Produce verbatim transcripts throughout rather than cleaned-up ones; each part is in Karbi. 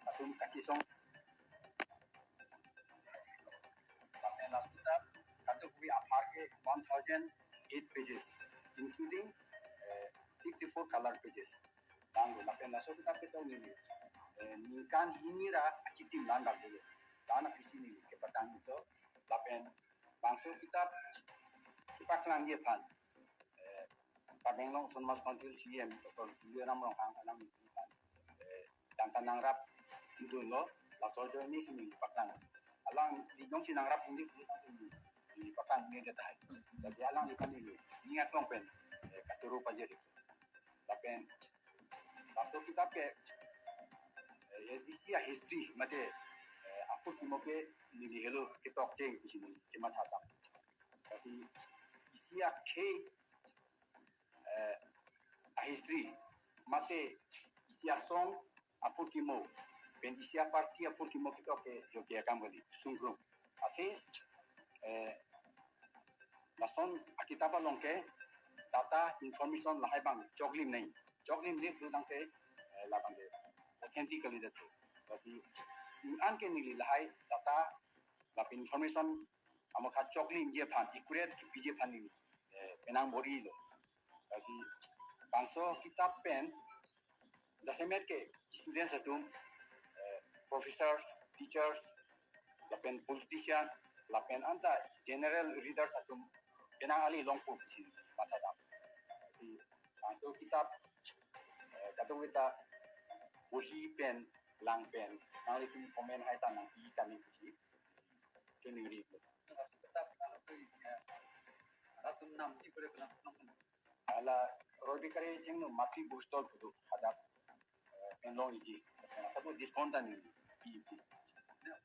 Atum kachisong. Lapen last kita, kadokave apar ke one thousand eight pages, including, eh, sixty-four color pages. Dang lapen laso kita ketok neli, eh, ningkan hini ra achitim lang dam dulu. Dana isi neli kepatang ito, lapen bangso kita kepaklangji aphan, eh, Karbi Anglong Autonomous Council C E M Doctor Tuliram Ronghang alam, eh, tangka nangrap itu lo, laso ajoine si neli paklang. Alangli jongsi nangrap ini, ini paklang ini tahai. Jadi alangli kan ini, ini aklong pen, eh, katuru pajeri. Lapen, laso kita ke, eh, isi a-history, mate, eh, apor kimo ke neli helo ketok cheng isi neli chematha dam. Tapi isi akhei, eh, a-history, mate isi asong apor kimo, pen isi aparty apor kimo ketok ke joke akam kali, sungkrung. Athe, eh, lason akitap along ke data information lahai abang choklim nai. Choklimdet pulotangte, eh, labang ke authentically det. Tapi an ke neli lahai data lapen information amokha choklimji aphan, accurate kepiji aphan neli, eh, penang bor-ilo. Lasi bangso kitap pen jasemet ke students atum, eh, professors, teachers, lapen politician, lapen anta general readers atum penang ali longpo pusi matha dam. Lasi bangso kitap, eh, kadokave ta bohi pen, lang pen, nanglitum comment hai ta nangpi kami pusi chiningri. Atum namji pura kelang. Hala Roy Bakery jengno Matri Bookstall putu hadak, eh, pen longji. Sabo discount ta neli pi pi.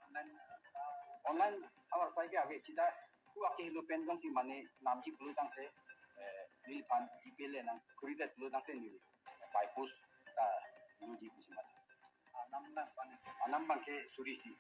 Online, ah, online awar pai ke ave, sita ku ake helo pen jongsi mane namji pulotangte, eh, neliphan GPay le nangkuridet pulotangte neli by post ta loji pusi mat. Ah, nam abang, ah, nam abang ke Surisi.